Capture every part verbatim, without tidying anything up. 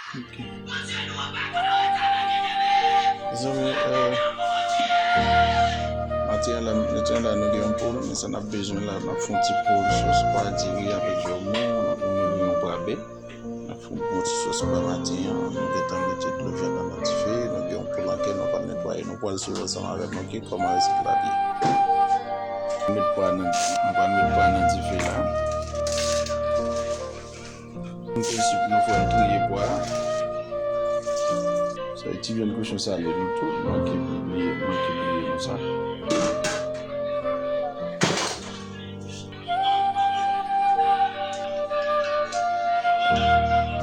Ok. Mezanmi, euh, maten an la, maten an la, nou gen yon poul, men sa n ap bezwen la, n ap fè yon ti poul sòs pwa, diri avèk jòmou, nou gen yon brabe. N ap fè yon ti sòs pwa maten an, nou gentan mete dlo vyann nan nan dife, nou gen yon poul an kè, nou pral netwaye, nou pral swiv ansanm avèk nou ki kòman resèt la ye. Met pwa nan, nou pral met pwa nan dife la. Nou fè sip, nou fè triye pwa. Sa e ti vyann kochon sale nou tou, manke bliye, manke bliye nou sa.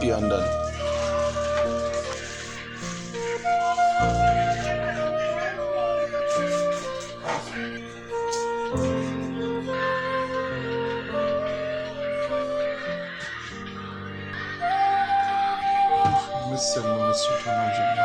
Pi anndan. Mwen sèlman sou tonaj la.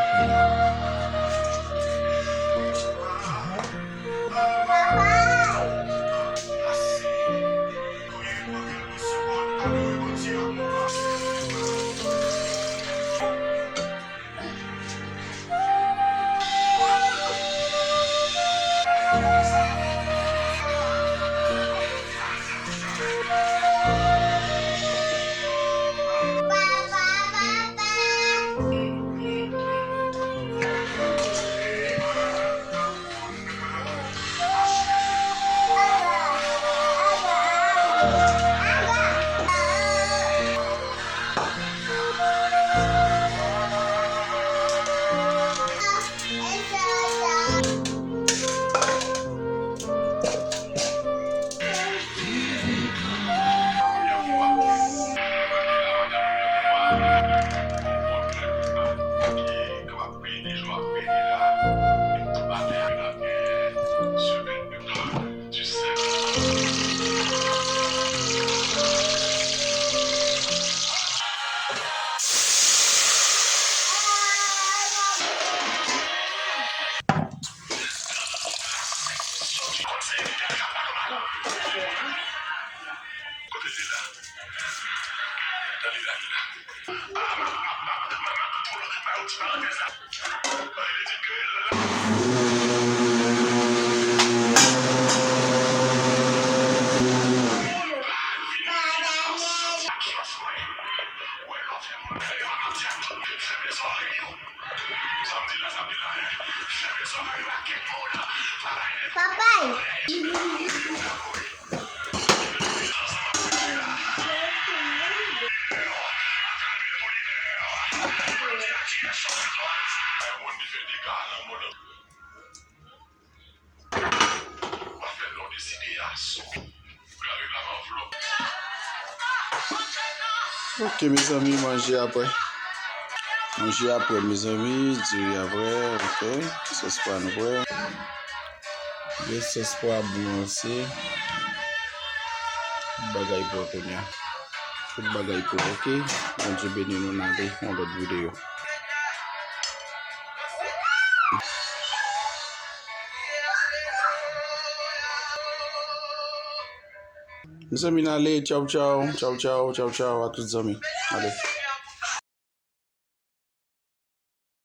Papay. Ok, mezanmi, manje a prè. Manje a prè, mezanmi, diri a prè, ok. Sòs pwa nou prè. Lè sòs pwa bouyanse, tout bagay prè kounye a. Tout bagay prè, ok. Bondye beni nou, n ale yon lòt videyo. Mezanmi, n ale, tchaw, tchaw, tchaw, tchaw, tchaw, tchaw a tout zanmi. Ale.